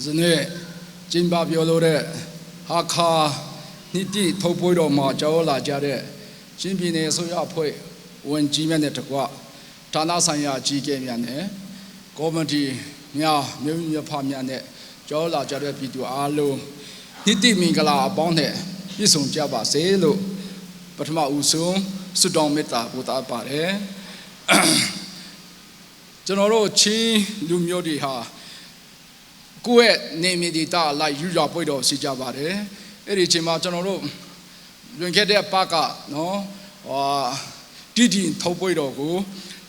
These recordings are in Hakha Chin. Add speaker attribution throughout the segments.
Speaker 1: ဇနေ့ကျင်းပပြောလို့တဲ့ဟာခါနိတိထုတ်ပွဲတော်မှာကြောက်လာကြတဲ့ချင်းပြည်နယ်အစိုးရအဖွဲ့ဝန်ကြီးများနဲ့တကွဌာနဆိုင်ရာကြီးကဲများနဲ့ကော်မတီများမြို့မြို့ဖများနဲ့ကြောက်လာကြတဲ့ပြည်သူအားလုံးနိတိမင်္ဂလာအပေါင်းနဲ့ပြည့်စုံကြပါစေလို့ပထမဦးဆုံးဆုတောင်းမေတ္တာပို့သပါတယ်ကျွန်တော်တို့ချင်းလူမျိုးတွေဟာကိုယ့်ရဲ့နေမြေဒေသအလိုက်ယူရပွေတော်ရှိကြပါတယ်အဲ့ဒီအချိန်မှာကျွန်တော်တို့လွန်ခဲ့တဲ့ပတ်ကနော်ဟာတိတိထုတ်ပွေတော်ကို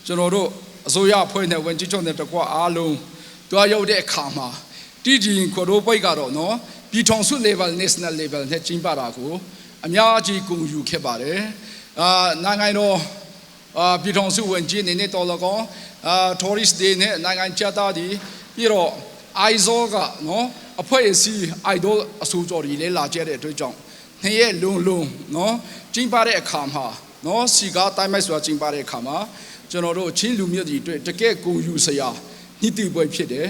Speaker 1: ကျွန်တော်တို့အစိုးရဖွဲ့နဲ့ဝန်ကြီးချုပ်နဲ့တကွအားလုံးတွားရောက်တဲ့အခါမှာတိတိခေါ်တို့ပွေကတော့နော်ပြည်ထောင်စု level national level နဲ့ကျင်းပတာကိုအများကြီးဂုဏ်ယူခဲ့ပါတယ်အာနိုင်ငံတော်အာပြည်ထောင်စုဝန်ကြီးအနေနဲ့တော်လကောင်အာ tourist တွေနဲ့နိုင်ငံခြားသားတွေပြီးတော့ ISO ကနော်အဖွဲ့အစည်း idol အဆူကြော်တွေလည်းလာကြတဲ့အတွက်ကြောင့်နှစ်ရက်လုံးလုံးနော်ကျင်းပတဲ့အခါမှာနော်စီကားတိုင်းမိုက်ဆိုတာကျင်းပတဲ့အခါမှာကျွန်တော်တို့ချင်းလူမျိုးတွေအတွက်တကယ်ကိုယူစရာနှိတိပွဲဖြစ်တယ်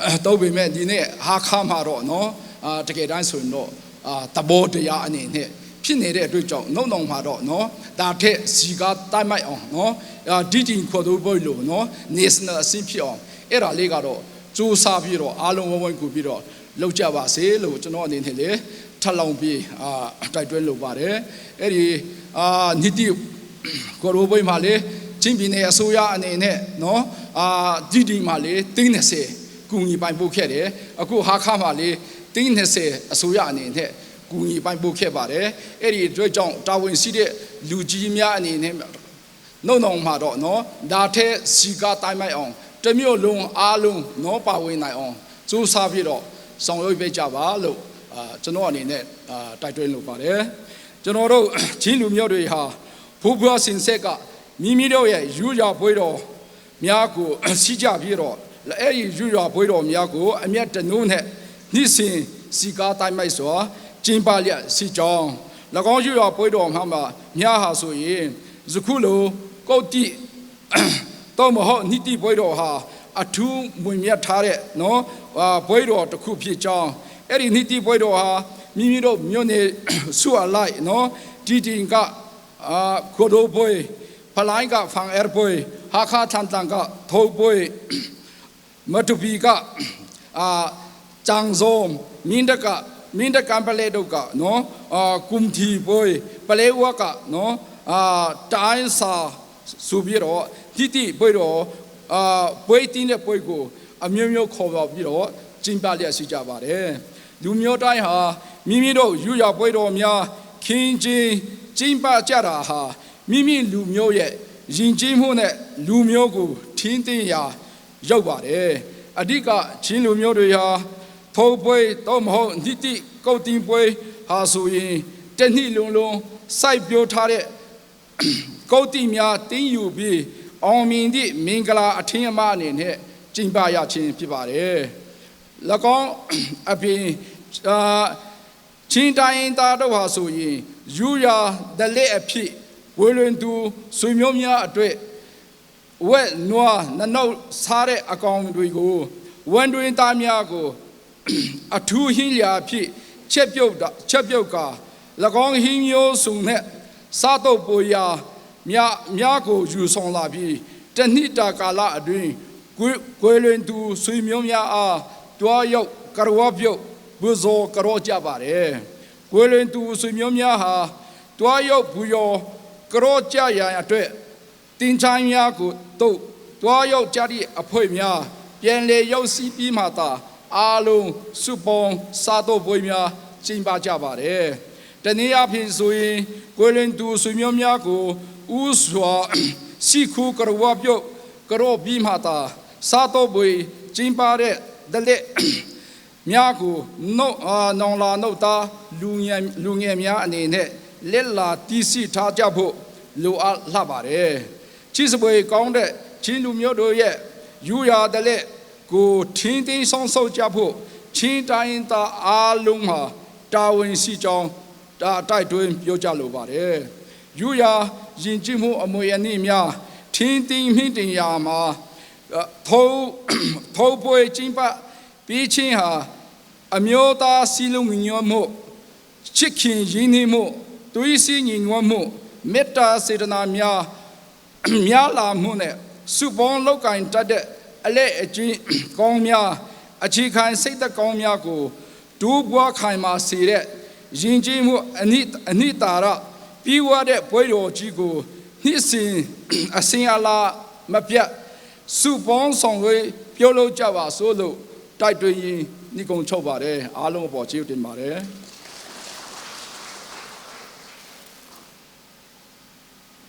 Speaker 1: အဲတော့ပေမဲ့ဒီနေ့ဟာခါမှာတော့နော်အာတကယ်တမ်းဆိုရင်တော့အာတဘောတရားအနေနဲ့ဖြစ်နေတဲ့အတွက်ကြောင့်နှုတ်နှောင်မှာတော့နော်ဒါထက်စီကားတိုင်းမိုက်အောင်နော်အာဒီတင်ခေါ်တို့ပွဲလို့နော် national အဆင့်ဖြစ်အောင်အဲ့ဒါလေးကတော့စူးစမ်းပြီးတော့အားလုံးဝန်းဝန်းကူပြီးတော့လောက်ကြပါစေလို့ကျွန်တော်အနေနဲ့လေထပ်လောင်ပြီးအာတိုက်တွန်းလိုပါတယ်အဲ့ဒီအာနိတိကိုရိုဘိုင်မှာလေချင်းပြည်နယ်အစိုးရအနေနဲ့နော်အာဒီဒီမှာလေတင်း20ကူညီပိုင်ပို့ခဲ့တယ်အခုဟာခါမှာလေတင်း20အစိုးရအနေနဲ့ကူညီပိုင်ပို့ခဲ့ပါတယ်အဲ့ဒီအတွက်ကြောင့်တာဝန်ရှိတဲ့လူကြီးများအနေနဲ့နှုတ်နှောင်မှာတော့နော်ဒါထက်စီကားတိုင်းမိုက်အောင်တမျိုးလုံးအားလုံးနော်ပါဝင်နိုင်အောင်စူးစမ်းပြီးတော့ဆောင်ရွက်ပေးကြပါလို့အာကျွန်တော်အနေနဲ့အာတိုက်တွန်းလိုပါတယ်ကျွန်တော်တို့ချင်းလူမျိုးတွေဟာဖူးဖွားစင်ဆက်ကမိမိတို့ရဲ့ယူရပွေးတော်များကိုစီးကြပြီးတော့အဲ့ဒီယူရပွေးတော်များကိုအမျက်တနုနဲ့နှိစင်စီကားတိုင်းမိုက်စွာကျင်းပလျက်စီကြောင်း၎င်းယူရပွေးတော်မှာမှာညဟာဆိုရင်ယခုလိုကုတ်တိတော့မဟုတ်နိတိဘွေတော်ဟာအထူးဝင်မြတ်ထားတဲ့နော်ဟာဘွေတော်တစ်ခုဖြစ်ကြောင်းအဲ့ဒီနိတိဘွေတော်ဟာမိမိတို့မြို့နယ်ဆုအလိုက်နော်တီတင်ကအာကိုဒိုဘွေဖလိုင်းကဖန်အဲဘွေဟာခါထန်တန်ကထိုးဘွေမတူပီကအာចางဇုံမင်းတကမင်းတကံပလေတို့ကနော်အာကုမ်တီဘွေပလေဝကနော်အာတိုင်းစာဆိုပြီးတော့တိတိဘွေတော့အာဘွေတင်းတဲ့ဘွေကိုအမျိုးမျိုးခေါ်ပါပြီးတော့ကျင်းပလျက်ရှိကြပါတယ်လူမျိုးတိုင်းဟာမိမိတို့ယူရဘွေတော်များခင်းချင်းကျင်းပကြတာဟာမိမိလူမျိုးရဲ့ယဉ်ကျေးမှုနဲ့လူမျိုးကိုထင်းသိရာရောက်ပါတယ်အဓိကချင်းလူမျိုးတွေဟာထိုးပွဲတော့မဟုတ်နိတိကုတ်တင်ပွဲဟာဆိုရင်တနှစ်လုံးလုံးစိုက်ပျိုးထားတဲ့ ကုတ်တိများတင်းယူပြီးအောင်မြင်သည့်မင်္ဂလာအထင်းအမအနေနဲ့ကျင့်ပရခြင်းဖြစ်ပါတယ်။၎င်းအပြင်အာချင်းတိုင်းသားတို့ဟာဆိုရင်ယူရာဒလက်အဖြစ်ဝေလွင်သူဆွေမျိုးများအတွက်ဝက်နွားနနှုတ်စားတဲ့အကောင်တွေကိုဝန်တွင်သားများကိုအထူးဟင်းလျာဖြစ်ချက်ပြုတ်တာချက်ပြုတ်က၎င်းဟင်းမျိုးစုံနဲ့စားတော့ပေါ်ရာမြမြကိုယူဆောင်လာပြီးတဏိတာကာလအတွင်းကွေကွေလွင်သူဆွေမျိုးများအားတွားရောက်ကရဝပြုတ်ဘူဇောကရောကြပါတယ်ကွေလွင်သူဆွေမျိုးများဟာတွားရောက်ဘူယောကရောကြရန်အတွက်တင်ချိုင်းများကိုတုတ်တွားရောက်ကြသည့်အဖွဲ့များပြန်လေရောက်စီးပြီးမှသာအားလုံးစုပေါင်းစားတော့ပွဲများကျင်းပကြပါတယ်။တနည်းအားဖြင့်ဆိုရင်ကိုလင်တူဆွေမျိုးများကိုဥစွာစီခုကရဝပြုတ်ကရောပြီးမှသာစားတော့ပွဲကျင်းပတဲ့ဒလက်များကိုနှုတ်အာနောင်လာနှုတ်သားလူငယ်လူငယ်များအနေနဲ့လက်လာတီးစီထားကြဖို့လိုအပ်လှပါတယ်။ချစ်စပွဲကောင်းတဲ့ချင်းလူမျိုးတို့ရဲ့ယူရာတဲ့လက်ကိုထင်းသိမ်းဆောင်ဆုပ်ကြဖို့ချင်းတိုင်းသားအားလုံးမှာတာဝန်ရှိကြောင်းဒါတိုက်တွန်းပြောကြလိုပါတယ်။ယူရာယဉ်ကျေးမှုအမွေအနှစ်များထင်းသိမ်းမြင့်တင်ရာမှာထိုးထိုးပွဲချင်းပ ပေးခြင်းဟာအမျိုးသားစည်းလုံးညီညွတ်မှုချစ်ခင်ရင်းနှီးမှုသွေးစည်းညီညွတ်မှုမေတ္တာစေတနာများများလာမှုနဲ့စုပေါင်းလောက်ကင်တတ်တဲ့အလက်အကျဉ်းကောင်းများအခြေခံစိတ်သက်ကောင်းများကိုဒူးပွားခိုင်မာစေတဲ့ယဉ်ကျေးမှုအနိအနိတာရပြီးွားတဲ့ပွဲတော်ကြီးကိုနှစ်စဉ်အစဉ်အလာမပြတ်စုပေါင်းဆောင်ရွက်ပြုလုပ်ကြပါစို့လို့တိုက်တွန်းရင်းနှိကုံချုပ်ပါတယ်အားလုံးအပေါ်ကျေးဇူးတင်ပါတယ်။